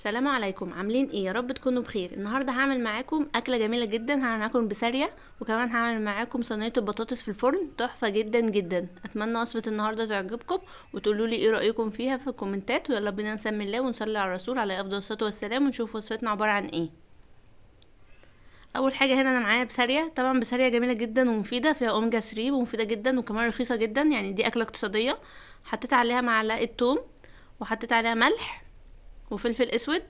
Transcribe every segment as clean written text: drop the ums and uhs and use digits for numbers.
السلام عليكم. عاملين ايه؟ يا رب تكونوا بخير. النهارده هعمل معاكم اكله جميلة جدا، هعمل معاكم بسارية، وكمان هعمل معاكم صينية البطاطس في الفرن تحفة جدا جدا. اتمنى وصفه النهارده تعجبكم وتقولوا لي ايه رايكم فيها في الكومنتات. ويلا بينا نسمي الله ونصلي على الرسول عليه افضل الصلاة والسلام، ونشوف وصفتنا عبارة عن ايه. اول حاجة هنا انا معايا بسارية، طبعا بسارية جميلة جدا ومفيدة، فيها اوميجا 3 ومفيدة جدا وكمان رخيصة جدا، يعني دي اكله اقتصادية. حطيت عليها معلقه توم، وحطيت عليها ملح وفلفل اسود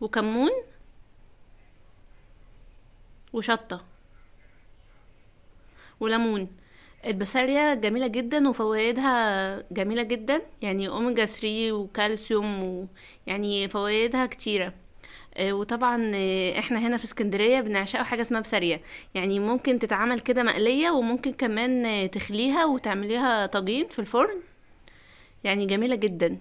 وكمون وشطه وليمون. البسارية جميلة جدا وفوائدها جميلة جدا، يعني اوميجا 3 وكالسيوم يعني فوائدها كتيرة. وطبعا احنا هنا في اسكندرية بنعشقه حاجة اسمها بسارية، يعني ممكن تتعمل كده مقلية، وممكن كمان تخليها وتعمليها طاجين في الفرن، يعني جميلة جدا.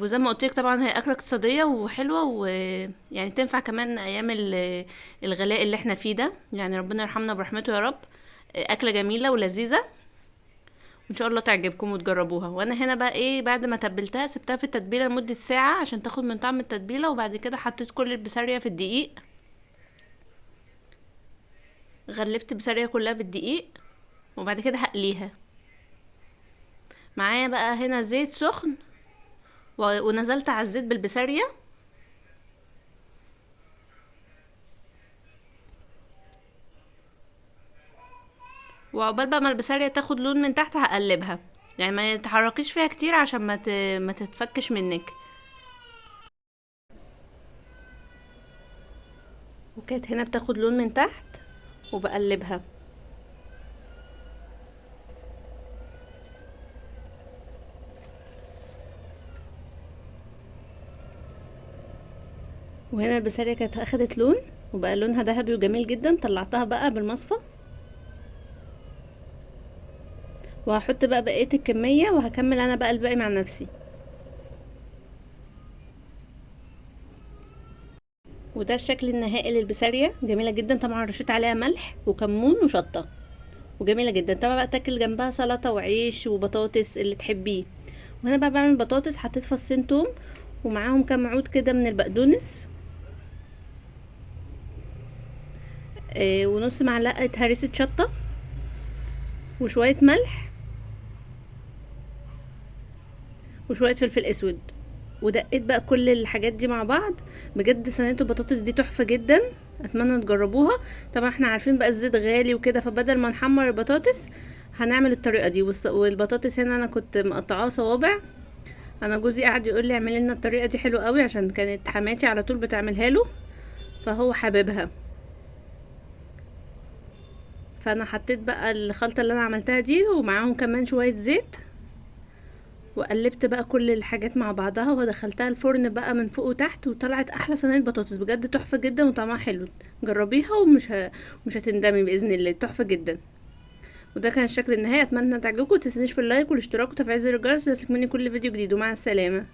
وزي ما قلت لك طبعا هي اكله اقتصادية وحلوه، ويعني تنفع كمان ايام الغلاء اللي احنا فيه ده، يعني ربنا يرحمنا برحمته يا رب. اكله جميلة ولذيذه، وان شاء الله تعجبكم وتجربوها. وانا هنا بقى بعد ما تبلتها سبتها في التتبيله لمدة ساعة عشان تاخد من طعم التتبيله، وبعد كده حطيت كل البسارية في الدقيق، غلفت البسارية كلها بالدقيق، وبعد كده هقليها. معايا بقى هنا زيت سخن، ونزلت على الزيت بالبسارية. وعقبال بقى ما البسارية تاخد لون من تحت هقلبها، يعني ما تحركيش فيها كتير عشان ما تتفكش منك. وكانت هنا بتاخد لون من تحت وبقلبها. وهنا البسارية كانت اخدت لون وبقى لونها ذهبي وجميل جدا. طلعتها بقى بالمصفى، وهحط بقى بقية الكمية، وهكمل انا بقى الباقي مع نفسي. وده الشكل النهائي للبسارية، جميلة جدا. طبعا رشيت عليها ملح وكمون وشطة، وجميلة جدا. طبعا بقى تاكل جنبها سلطة وعيش وبطاطس اللي تحبيه. وهنا بقى بعمل بطاطس، حطيت فصين توم ومعاهم كام عود كده من البقدونس، ونص معلقة هريسة شطة وشوية ملح وشوية فلفل اسود، ودقيت بقى كل الحاجات دي مع بعض. بجد صينية البطاطس دي تحفة جدا، اتمنى تجربوها. طبعا احنا عارفين بقى الزيت غالي وكده، فبدل ما نحمر البطاطس هنعمل الطريقة دي. والبطاطس هنا انا كنت مقطعاها صوابع، انا جوزي قعد يقول لي اعملي لنا الطريقة دي حلوة قوي، عشان كانت حماتي على طول بتعملها له فهو حاببها. فانا حطيت بقى الخلطة اللي انا عملتها دي ومعاهم كمان شوية زيت، وقلبت بقى كل الحاجات مع بعضها، ودخلتها الفرن بقى من فوق وتحت، وطلعت احلى صينية بطاطس بجد تحفة جدا وطعمها حلو. جربيها ومش هتندمي باذن الله، تحفة جدا. وده كان الشكل النهائي. اتمنى تعجبكم، متنسونيش في اللايك والاشتراك وتفعيل زر الجرس ليصلك مني كل فيديو جديد، ومع السلامة.